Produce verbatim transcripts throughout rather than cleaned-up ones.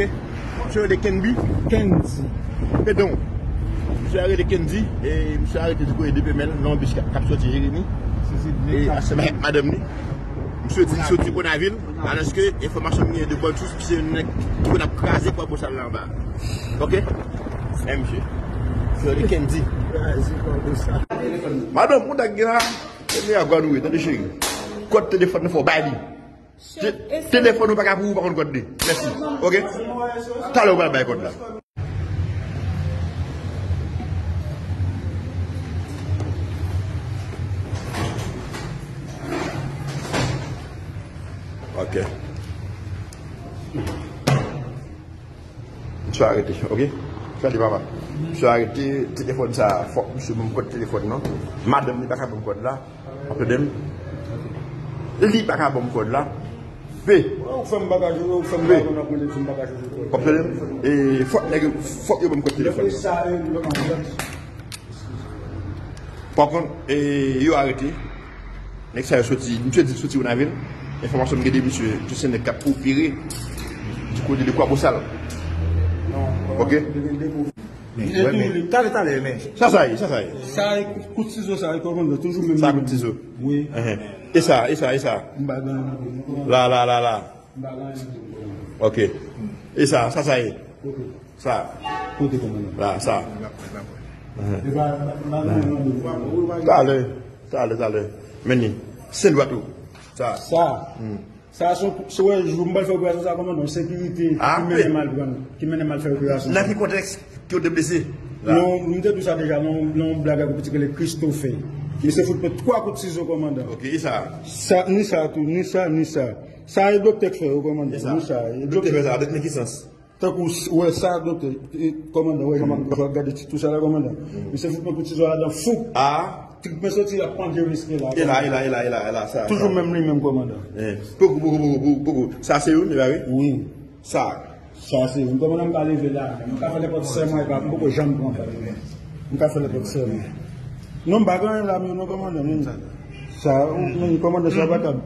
Misye rele Kenby. Kendy. Pedon. Misye rele Kendy. E misye arete di kote de Pemèl, nan yon bis k ap soti Jeremi. E ansanm avèk madanm li. Misye di li soti Konavil. Alòske enfòmasyon m genyen de bòn sous, misye se yon nèg ki konn ap kraze Kwa Bosal la anba. Ok? E misye. Misye rele Kendy. Madanm, kontak gen la. Se meyè gwa nou ye, tande cheri. Kòd telefòn nan fò w bay li. Te- Telefòn ou pa ka pou ou pa konn kòd li. Mèsi. Ok? Talè ou pral bay kòd la. Ok. Misye arete, ok? Gade papa. Misye arete, telefòn sa, fòk misye ban m kòd telefòn nan. Madanm li pa ka ban m kòd la. W ap tande m? Li pa ka ban m kòd la. Pe. Ou fè m bagaj, ou fè m bagaj, w ap mande si m bagaj, ou fè m bagaj. W ap tande m? E fòk nèg, fòk yo ban m kòd telefòn nan. Sa, e, lòt anbyans. Pa kont, e, yo arete. Nèg sa yo soti, misye di l soti Konavil. Enfòmasyon m gen de misye, misye se nèg k ap opere di kote de Kwa Bosal. Ok? Talè, talè, men. Sa, sa ye, sa, sa ye. Sa, e, kout, kout sizo, sa, e, kòmandan, toujou menm. Sa, kout sizo. Wi. Enhen. E sa, e sa, e sa. M pa gen anyen. La, la, la, la. M pa gen anyen. Ok. E sa, sa, sa ye. Ok. Sa. Kote kòmandan? La, sa. Enhen. E pa, pa, pa, pa, pa, pa. Talè, talè, talè. Men li. Sen dwat ou. Sa. Sa. Hmm. Sa se, se wè jou m pral fè operasyon sa kòmandan, sekirite ki mennen m al pran, ki mennen m al fè operasyon sa. Nan ki kontèks ke w te blese? Non, m te di w sa deja, nan, nan yon blag ak yon pitit ki rele Christophe. Misye fout mwen twa kout sizo kòmandan. Ok, e sa? Sa, ni sa tou, ni sa, ni sa. Sa e doktè k fè yo kòmandan, ni sa. Doktè fè sa, doktè nan ki sans? Tankou, wè sa, doktè, e, kòmandan, wè, kòmandan, fò gade ti tou sa la, kòmandan. Misye fout mwen kout sizo ladan, fou. A. Trip mwen soti, ap pandye riske la. E la, e la, e la, e la, e la, sa. Toujou menm li menm, kòmandan. Eh, poko, poko, poko, poko, poko. Sa se youn, e ba wi? Wi. Sa. Sa se youn. Kòmandan, m ka leve la. M ka fè nenpòt sèman, e pa, m poko janm pran bal. M ka fè nenpòt sèman. Non, m pa gen anyen la, men non, kòmandan, men sa. Sa, men kòmandan, sa pa tab.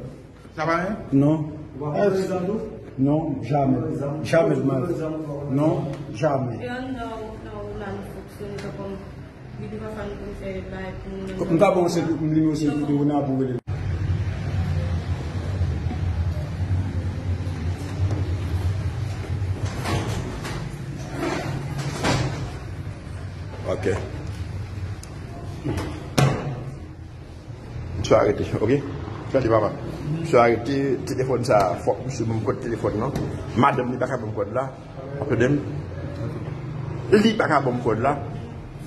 Sa pa anyen? Non. Ou pa pran prezan tou? Non, jamè. Jamè, jamè. Non, jamè. E anndan ou, nan ou la nou fonksyone tankou li di papa nou pou nou fè bagay pou nou menm. M ka ba w nimewo sekirite ou nan pou rele. Ok. Misye arete, ok? Gade papa. Misye arete, telefòn sa, fòk misye ban m kòd telefòn nan. Madanm li pa ka ban m kòd la. W ap tande m? Li pa ka ban m kòd la.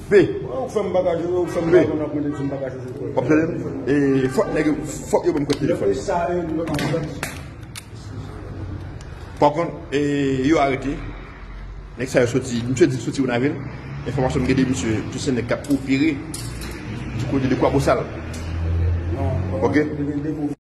Pe. Ou fè m bagaj, ou fè m bagaj, w ap mande si m bagaj, ou fè m bagaj. W ap tande m? E fòk nèg, fòk yo ban m kòd telefòn nan. Sa, e, Pa kont, e, yo arete. Nèg sa yo soti, misye di l soti Wonavil. Enfòmasyon m gen de misye, misye se nèg k ap opere di kote de Kwabosal. Ok?